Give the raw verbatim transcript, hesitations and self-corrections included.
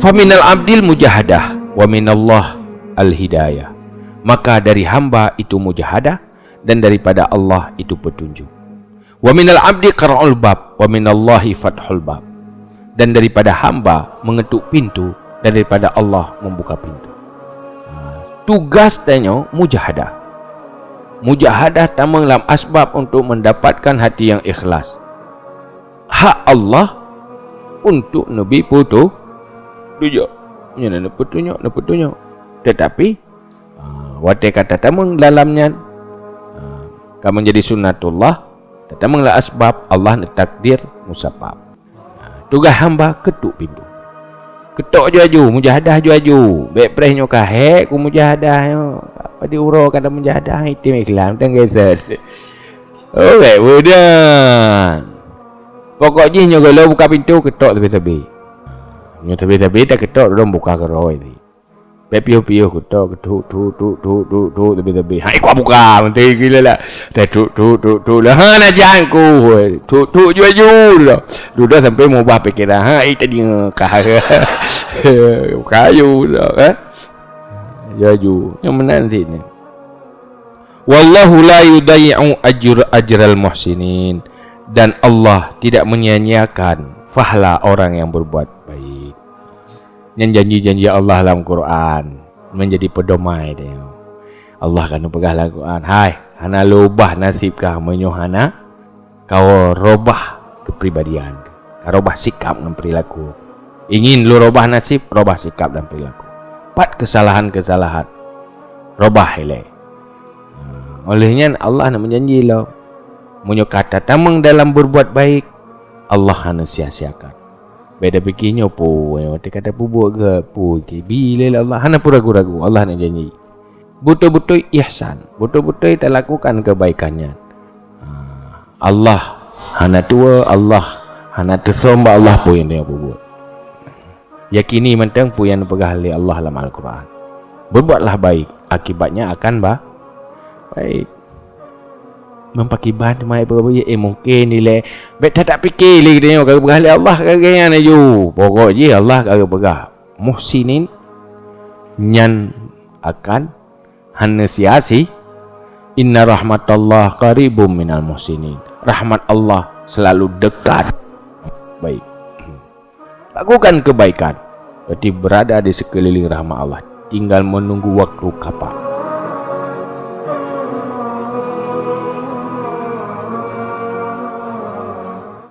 Faminal abdil mujahadah, wa minallah al-hidayah. Maka dari hamba itu mujahadah, dan daripada Allah itu petunjuk. Wa minal abdi qar'ul bab, wa minallahi fathul bab. Dan daripada hamba mengetuk pintu, dan daripada Allah membuka pintu. Ha, tugas tanyoe mujahadah. Mujahadah tamong lam asbab untuk mendapatkan hati yang ikhlas. Hak Allah untuk neubi peutu-, tujok. Nyan neupeutunyok, neupeutunyok. Tetapi, ah, watée ka tatamong dalam nyan, ah, ka menjadi sunnatullah, tatamong lam asbab, Allah neutakdir musabab. Ah, tugaih hamba keutuk pintoe. Keutok ju aju, mujahadah ju aju. Bék preh nyoe ka hék ku mujahadah nyoe. Padum uroe ka tamujahadah, item Islam, teuh geuseuet. Oh, bék beudan. Pokok jih nyoe geulo buka pintoe, keutok sabe-sabe. Nyoe sabe-sabe takeutok, lom buka keudroe jih. Bék piôh-piôh keutok, keutok, tok, tok, tok, tok, tok, sabe-sabe. Hai, kubuka, mantong gila lah. Tok, tok, tok, tok, tok lah. Ha, na jangku. Tok, tok, ju aju lah. Dudoe sampai mengubah pikiran. Ha, eh, tadi, eh, kah. Buka aju lah, eh. Ju aju. Nyang meunan sini. Wallahu la yudai'u ajr-, ajral muhsinin. Dan Allah tidak menyia-nyiakan pahala orang yang berbuat baik. Nyan janji-janji Allah lam Quran menjadi pedomai tanyoe. Allah ka neupeugah lam Quran, "Hai, hana lôn ubah naseb kah meunyoe hana kawoe robah keupribadian, ka robah sikap ngon peurilaku. Ingin lôn robah naseb, robah sikap dan peurilaku. Pat keusalahan-keusalahan, robah ilée." Ha, oleh nyan Allah na meujanji lom, meunyoe ka tatamong dalam berbuat baik, Allah hana sia-siakan. Bék tapike nyoe peue, watée ka tapeubuet geuh, peue, geubri lé Allah, hana peue ragu-ragu, Allah na janji. Beutôi-beutôi ihsan, beutôi-beutôi talakukan keubaikan nyan. Ha, Allah hana tuwoe, Allah hana teusöm bak Allah peue nyang tanyoe peubuet. Yakini mantong peue nyang neupeugah lé Allah lam Al-Quran. Berbuatlah baik, akibatnya akan ba-, baik. Meunyoe pakiban teuma peugah, eh, mungken ilée. Bék that-that pike lé geutanyoe ka geupeugah lé Allah ka geupeugah nyan laju. Pokok jih Allah ka geupeugah muhsinin nyan akan hana sia-si. Inna rahmatallah qaribum minal muhsinin. Rahmat Allah selalu dekat. Baik. Lakukan kebaikan. Berarti berada di sekeliling rahmat Allah. Tinggal menunggu waktu kapan.